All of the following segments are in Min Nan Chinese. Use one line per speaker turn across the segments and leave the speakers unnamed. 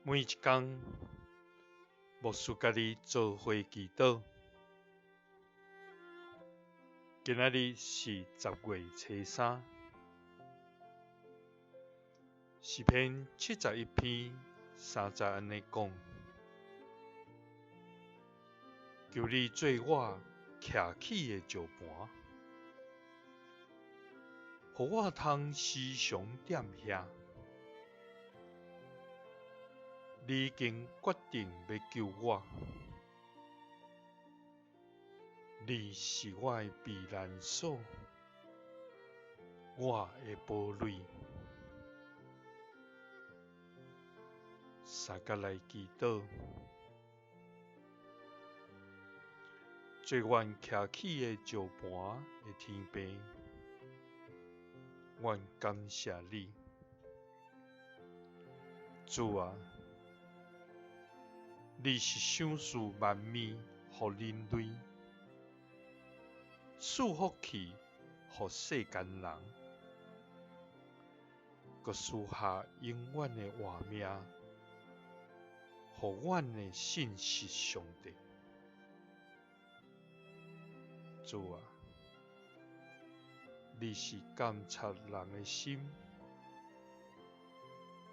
每一工，牧師佮你做伙祈禱。今仔日是10月初三，詩篇71篇3節按呢講：求你做我徛起的石磐，予我通時常踮遐。你已經決定欲救我，你是我的避難所，我的堡壘。相佮來祈禱，做阮徛起的石磐的天父，阮感謝你，主啊！你是賞賜萬物予人類，賜福氣予世間人，閣賜下永遠的活命，予阮的信實上帝。主啊，你是監察人的心，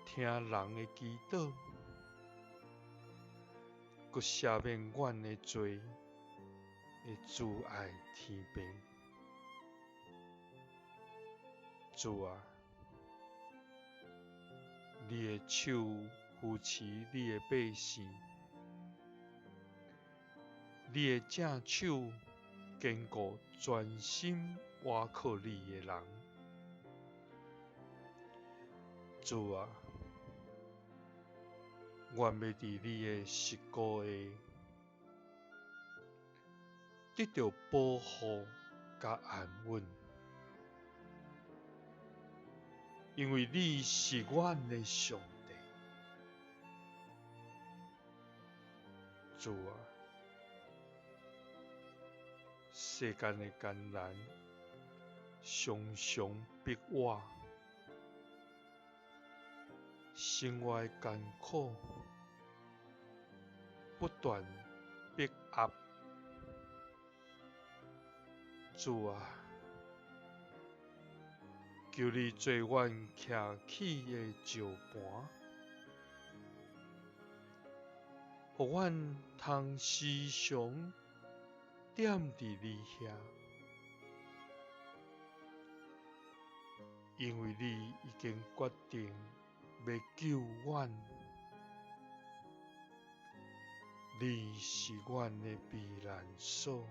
聽人的祈禱，閣赦免阮的罪的慈愛天父。主啊，你的手扶持你的百姓，你的正手堅固專心倚靠你的人。主啊，阮欲佇你的實膏下得著保護佮安穩，因為你是阮的上帝。主啊，世間的艱難常常逼我，生活的艱苦不斷逼壓。主啊，求你做阮徛起的石磐，予阮通時常踮佇你遐，因為你已經決定欲救阮，你是阮的避難所，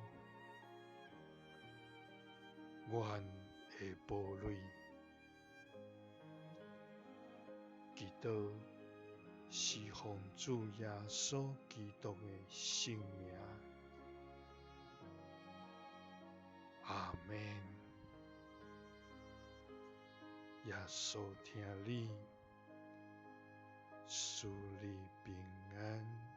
阮的堡壘。祈禱是奉主耶穌基督的聖名。阿們。耶穌疼你，賜你平安。